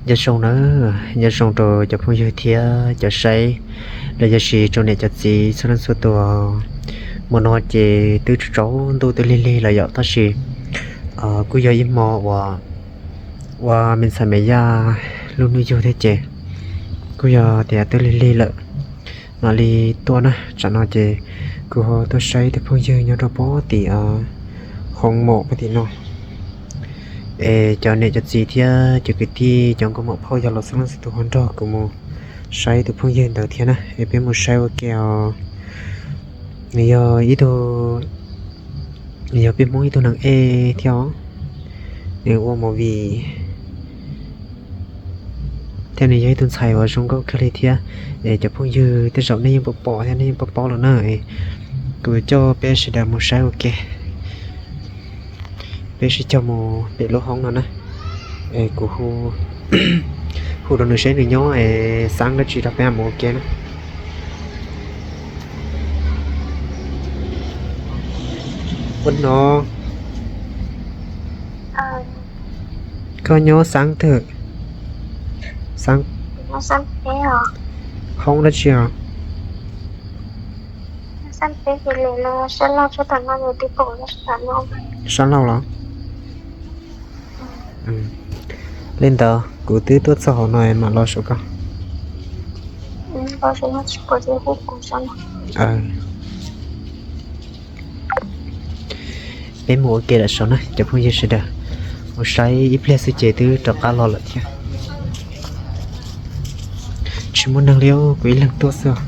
Nyob zoo na, nyob zoo rau cov phooj ywg thiab cov saib, los yog sis rau niam cov txiv txhua leej txhua tus. Hmo no ces twb tsaus ntuj twb lig lig lawm yom, tab sis kuj yog ib hmo uas ua me ntxhais me yaj lub hnub yug thiab ces kuj yog tias twb lig lig lawm mam li tuaj na. Tsam no ces kuv ho tuaj saib tus phooj ywg nyob rau pem tim hoo maum pem tim no. Es cov niam cov txiv thiab cov kwv tij cov nkauj muam phauj yog los xab leej txhua tus ho nrog kuv mus saib tus phooj ywg ntawd thiab na, es peb mus saib ua ke os. Nws yog ib tug, nws yog peb Hmoob ib tug neeg ej thiab os. Nws ua movie thiab nws yog ib tug ntxhais uas zoo nkauj kawg li thiab. Es cov phooj ywg tej zaum nej yeej pom pom thiab nej yeej paub paub los na. Kuv coj peb sawv daws mus saib ua ke. Peb sib cog mus pem lub hoob no na. Es kuv hu rau nws seb nws nyob es xab dab tsi rau peb mus ua ke na. Ua no, koj nyob xab twg? Xab hoob dab tsi os? Sab laug los? Li ntawd kuv twb tuaj txog hauv no mam los saib koj. Peb mus ua ke lawm saud na cov phooj ywg sawv daws. Mus saib ib pliag xwb ces twb rov qab los lawm thiab. Tsis muaj neeg li, kuv ib leeg tuaj xwb.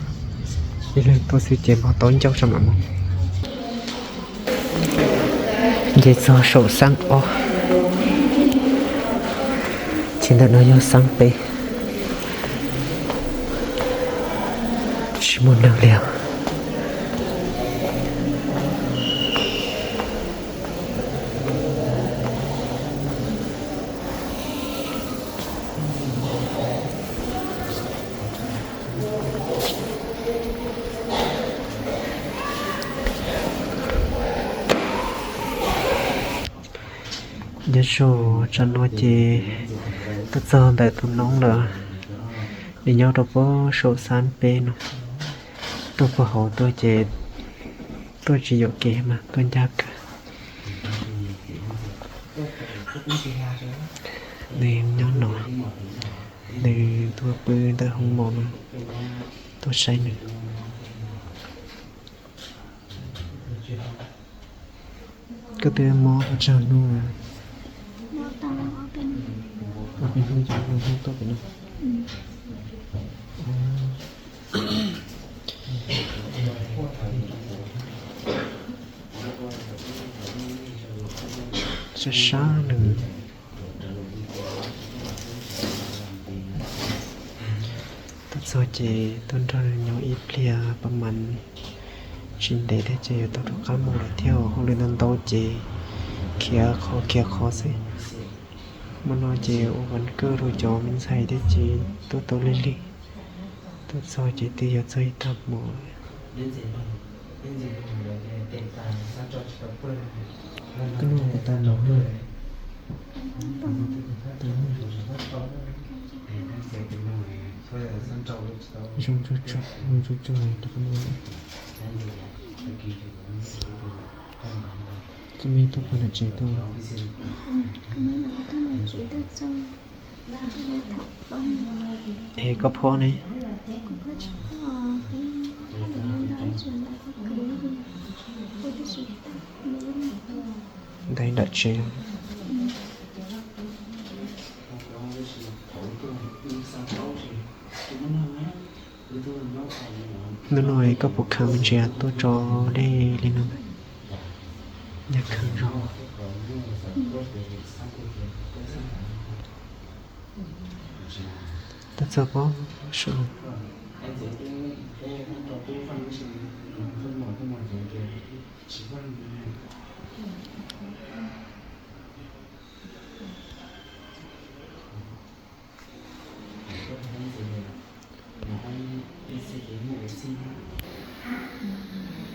Ib leeg tuaj xwb ces npog taub ncauj tso mam mus. Nce txog saum xab ob, ces ntawm no yog xab peb. Tsis muaj neeg li os. Nyob zoo, tsam no ces tuaj txog ntawm tus noob lawm. Nws nyob rau pem saum xab peb no. Tuaj puag hauv tuaj ces tuaj tsis yuam kev mas tuaj ncaj kawg. Nws nyob no, nws tuaj pw ntawm hoob maum no, tuaj saib nws. Koj twb mob tau tsawg hnub? Ob peb hnub ces hnub tuaj pem no. Sab sab nws. Tuaj txog ces tuaj nrog nws nyob ib pliag pab mas tsis ntev thiab ces yuav tau rov qab mus lawm thiab, hauj lwm ntau ntau ces khiav qhov khiav qhov xwb. Hmo no ces ua vas kawj rau cov me ntxhais thiab ces tuaj tau lig lig. Tuaj txog ces twb yuav txog ib tag hmo. Koj noj puas tau mov no? Zoo tsuag tsuag, zoo tsuag tsuag rau koj noj. Koj me tuaj puag nram tsev tuaj. Es koj phob ne? Ntawm tsev. Hnub no koj puas khav me ntsis tuaj tso dej li no? Nyaj khav zog. Tuaj txog pem saum.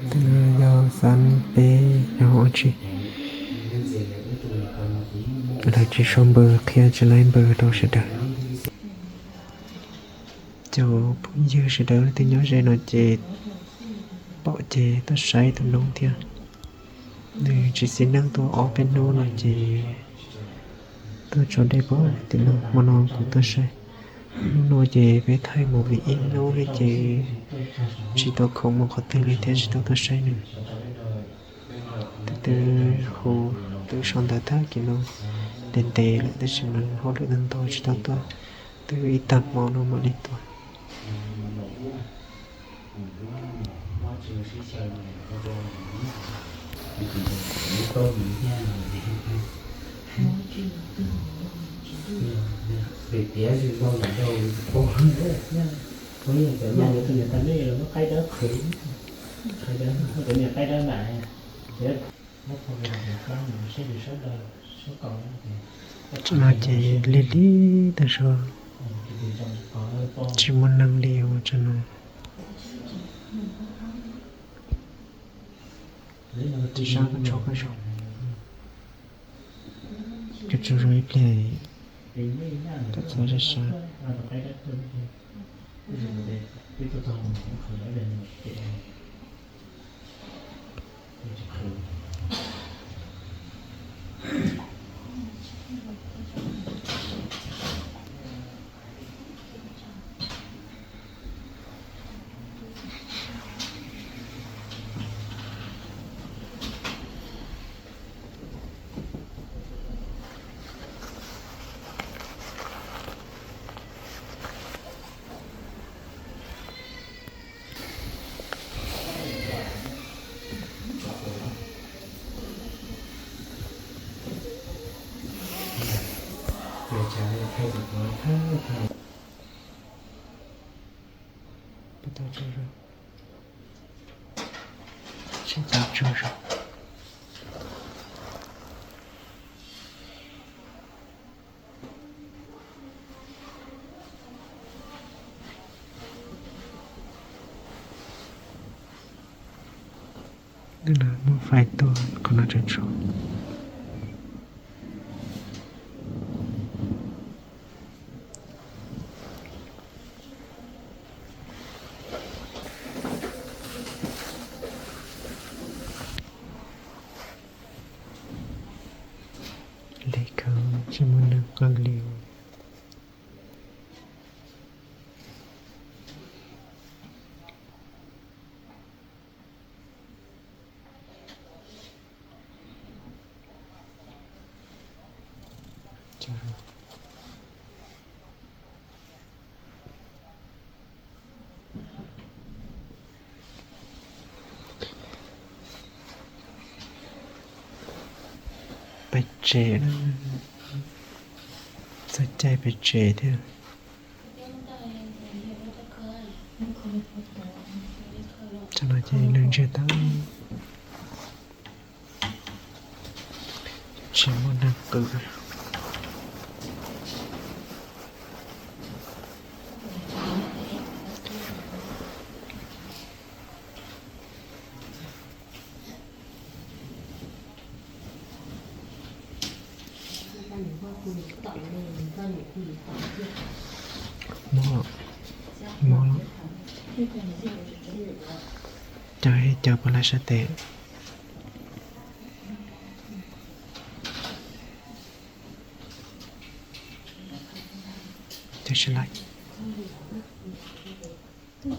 Tus no yog xab peb, yog hauv tsis, lawv tsis sau npawb, qhia tsis laib npawb rau sawv daws. Cov phooj ywg sawv daws leej twg nyob ze no ces pom ces tuaj saib tus noob thiab. Nws tsis xis neej tuaj ob peb hnub no ces tuaj tso dej pem tim no, hmo no kuv tuaj saib. Hnub no ces peb thaij mus li ib hnub li ces tsis tau khoom mus qhov twg li thiab tsis tau tuaj saib nws. Twb twb hu, twb sau ntawv tag kis no ntev ntev lawm tab sis mas hauj lwm ntau ntau tsis tau tuaj, twb ib tag hmo no mam li tuaj. Tsam no ces lig lig tag zog, tsis muaj neeg li ua tsam no. Tsis sab koj tso koj zoo, koj tso zoo ib pliag, koj txhob sab sab. Muaj fais tuaj qhov no tseem tshuav. Li kawg tsis muaj neeg qw li. Pem tsev, txog caij pem tsev thiab. Tsam no ces neeg ntsiag tag, tsis muaj neeg qw. Mob, mob lawm. Caw, caw puas laij sab tes. Caw tsis laij. Caw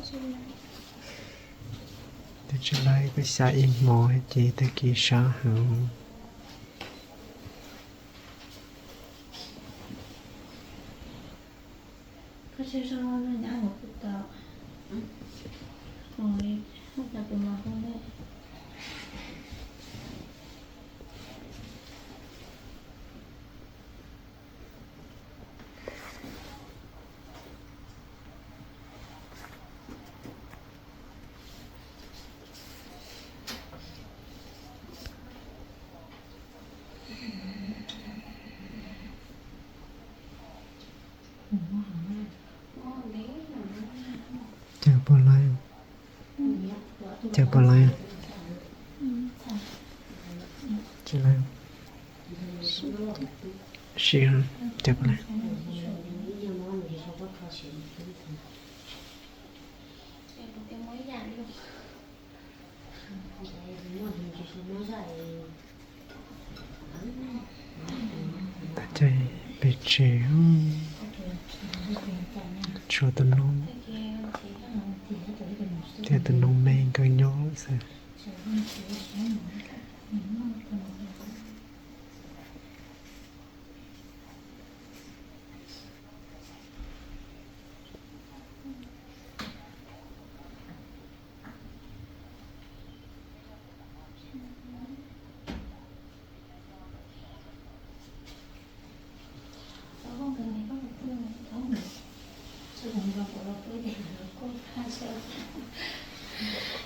tsis laij, twb xya ib hmo ces tag kis sab heev. Caw puas laij? Caw puas laij? Tsis laij. Sim, caw puas laij? Tag cai pes tsawg, tshuav tus noog thiab tus noog me nkawd nyob xwb.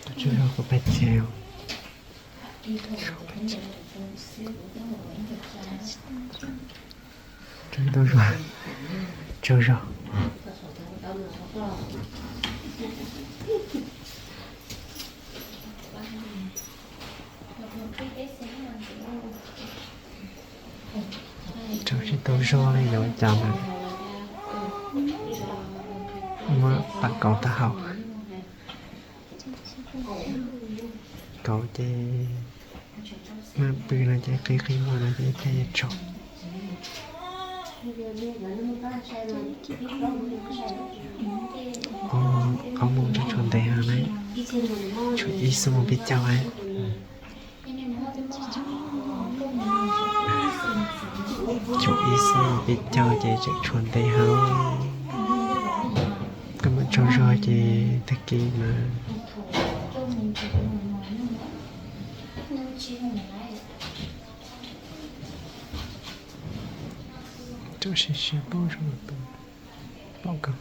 Tus tswv zos kuv pais tsev. Tswv zos, tswv zos. Raug tsis tau zog li yuav cas mas muab pam kauv taub hau. Kauv ces muab pw no ces qi qi ua no ces ib pliag yuav tsaug. Ob moos tseem tshuav ntev heev na, tshuav ib xuab moos peb caug. Tshuav ib xuab moos peb caug ces tseem tshuav ntev heev. Koj mam tsaug zog ces tag kis mas rau siab siab paub zoo tus paub kawg.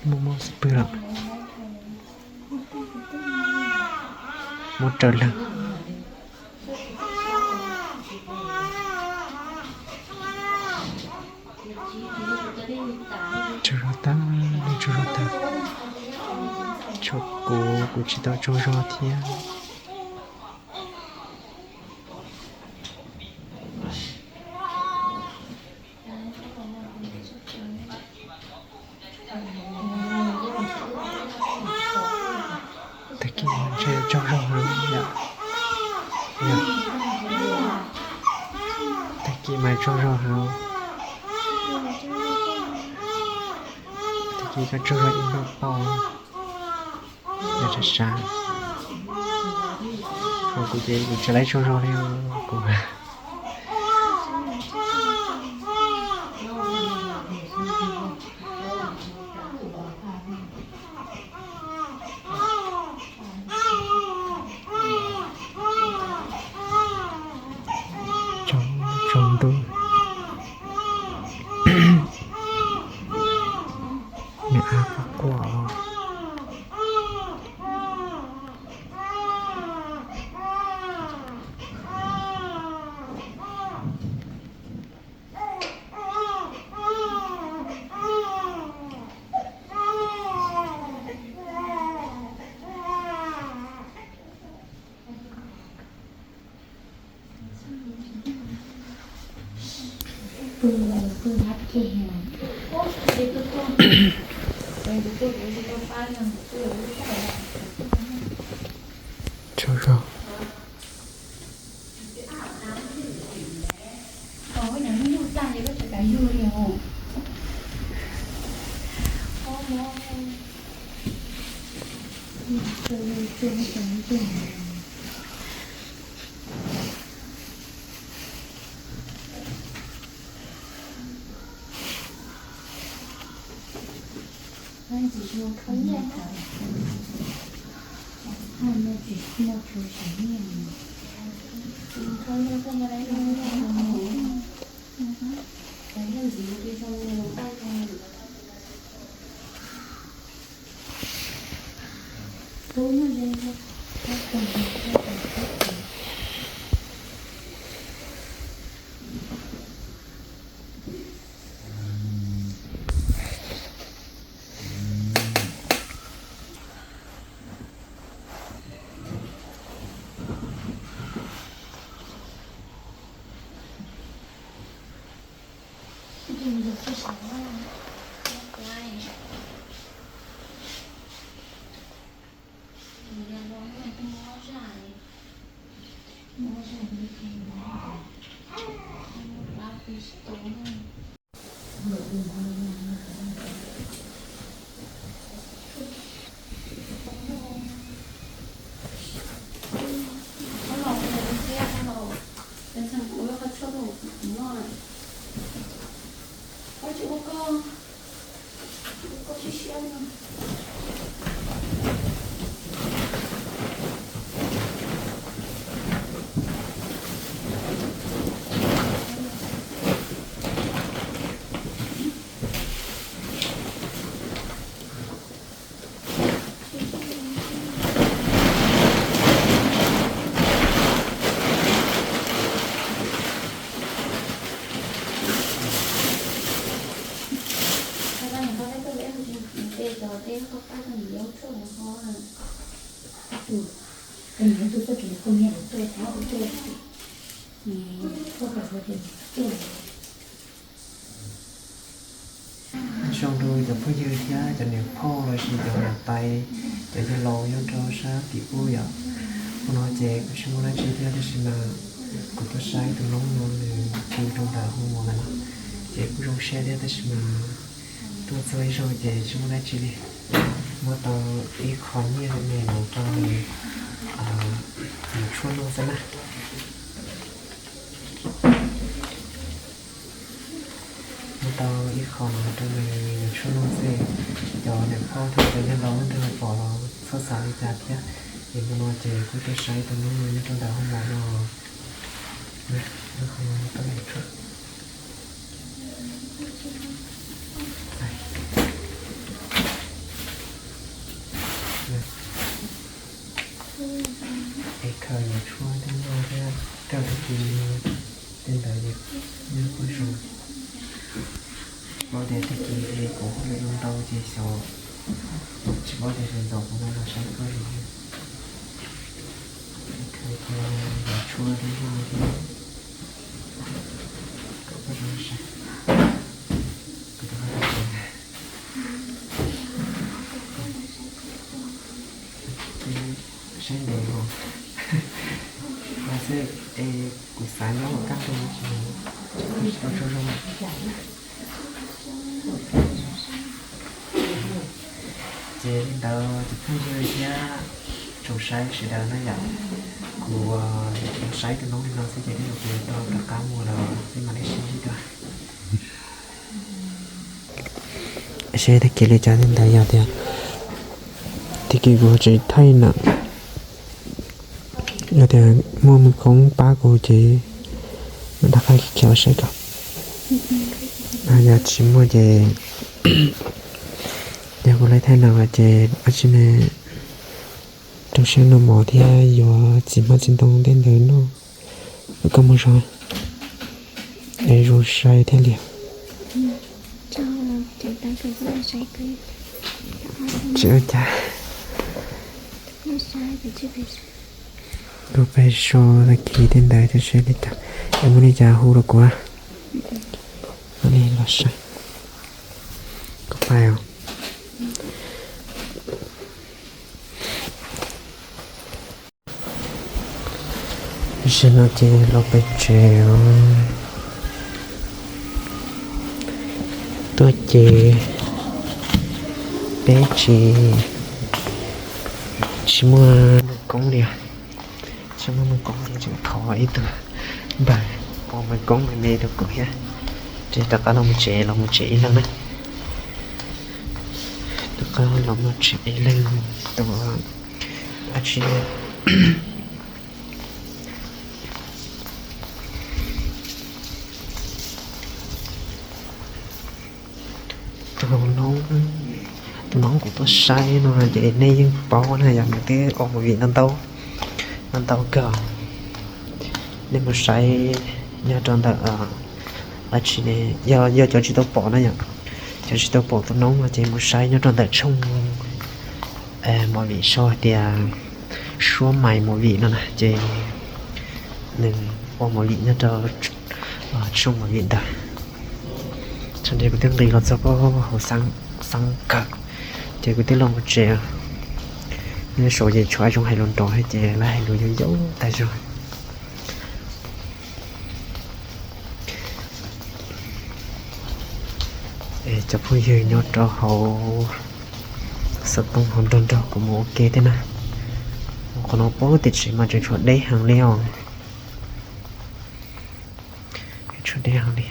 Muaj muaj xub pwg los muab raws leeg. Tsaug zog tag, tsaug zog tag. Tshuav kuv, kuv tsis tau tsaug zog thiab. Tag kis mas ntshe tsaug zog heev yom. Tag kis mas tsaug zog heev. Tag kis koj tsaug zog ib npauj pauj. Yog tsam sab, ho kuv ces kuv tsis laib tsaug zog li kuv. Tsaus ntuj, me ab quaj quaj os. Tsaug zog. Zoo rau cov phooj ywg thiab cov niam phauj los sis cov niam tais, cov yawg laus nyob rau sab tim ub yom. Hnub no ces kuv tsis muaj dab tsi thiab tab sis mas kuv tuaj saib tus noob no nws pw rau ntawm hoo mom ntawm no, ces kuj zoo siab thiab tab sis mas tuaj txog ib zaug ces tsis muaj dab tsi li. Muab tau ib qho nyiaj me me no rau nws yuav tshuaj noj xwb na. Muab tau ib qho no rau nws yuav tshuaj noj xwb. Cov niam phauj thiab cov yawg laus leej twg pom los txhob xav li cas thiab. Es hnub no ces kuj tuaj saib tus noob no nyob rau ntawm hoo mom no. Es khaws yuav tshuaj thiab noj thiab, kawg tag kis tej ntawd nyob kuj zoo. Tsis paub tias tag kis kuv hauj lwm zoo ntau ces xyov, tsis paub tias sawv ntxov kuv no los saib koj zoo. Khaws yuav tshuaj thiab noj thiab, kom koj zoo saib. Saib ntev hos, mas xwb es kuv xav nyob hauv kaj ntug tsis tau tsaug zog. Ces li ntawd tus phooj ywg thiab tsoom saib sawv daws na yom, kuv saib tus noob li no xwb ces tej zaum kuv yuav tau rov qab mus lawm xwb mam li sib ntsib dua. Seb tag kis li cas li ntawd, yog tias tag kis kuv tsis thaij na, yog tias muaj me koob pab kuv ces mam rov qab khiav ua saib kom, yog tsis muaj ces yog kuv laij thaij no ces dab tsi ne, rau siab noj mov thiab yuav txiv hmab txiv ntoo tej ntawd noj, koj mus zog es zoo sai thiaj li. Tsis ua cas. Kuv pais so tag kis tej ntawd thiab seb li cas, es muaj li cas hu rau kuv, mam li los saib. Kuv pais os. Tam sim no ces los pem tsev os. Tuaj ces peb tsis, tsis muaj nws koob li. Tsis muaj nws koob ces tseem thov ib tug npawg ua nws koob me me rau kuv thiab. Ces rov qab los mus tsev, los mus tsev ib leeg na. Rov qab los mus tsev ib leeg tus dab tsi. Tus noob, tus noob kuv tuaj saib no ces nej yeej paub na, yog nws twb ua movie ntau ntau, ntau ntau kawg. Nej mus saib nyob rau ntawm, a, tsis ne, yog, yog cov tsis tau pom na yom, cov tsis tau pom tus noob no ces mus saib nyob rau ntawm tshooj movie sau hais tias Suab Maiv Movie no na, ces nws ua movie nyob rau tshooj movie ntawd. Thaum ntawd kuv twb nqis los txog hauv xeev kawg, ces kuv twb los mus tsev. Nyob saud ces tshuav zoo hais lus nrov thiab ces lawv hais lus yau yau tag zog. Cov phooj ywg nyob rau hauv xov tooj ho nrog nrog kuv mus ua ke thiab na. Qhov no pem tim tsev mas tseem tshuav deb heev li os. Tshuav deb heev li.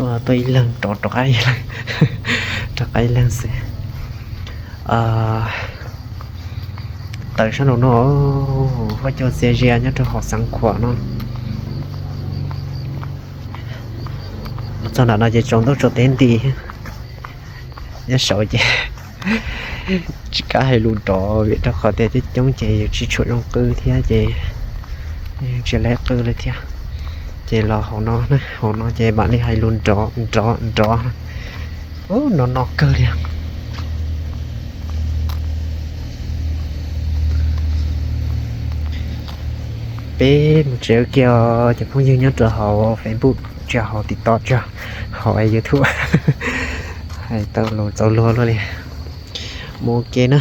Tuaj tuaj ib leeg rov rov qab ib leeg, rov qab ib leeg xwb. Tawm sab nraum no, huab cua txias zias nyob rau hauv xeev Khuam no. Los txog nram no ces tsaus ntuj tsaus teb nti. Nyob saud ces tsis kam hais lus nrov vim rau qhov tias coob coob ces yus tsis tshua zoo qw thiab ces tsis laiv qw li thiab. Ces los hauv no, hauv no ces mam li hais lus nrov nrov nrov. Ub, no no kawg li. Peb mus tsev ua ke os cov phooj ywg nyob rau hauv Facebook, tsis hauv TikTok, tsis hauv YouTube. Hais tau lus txaus luag luaj li. Mus ua ke na.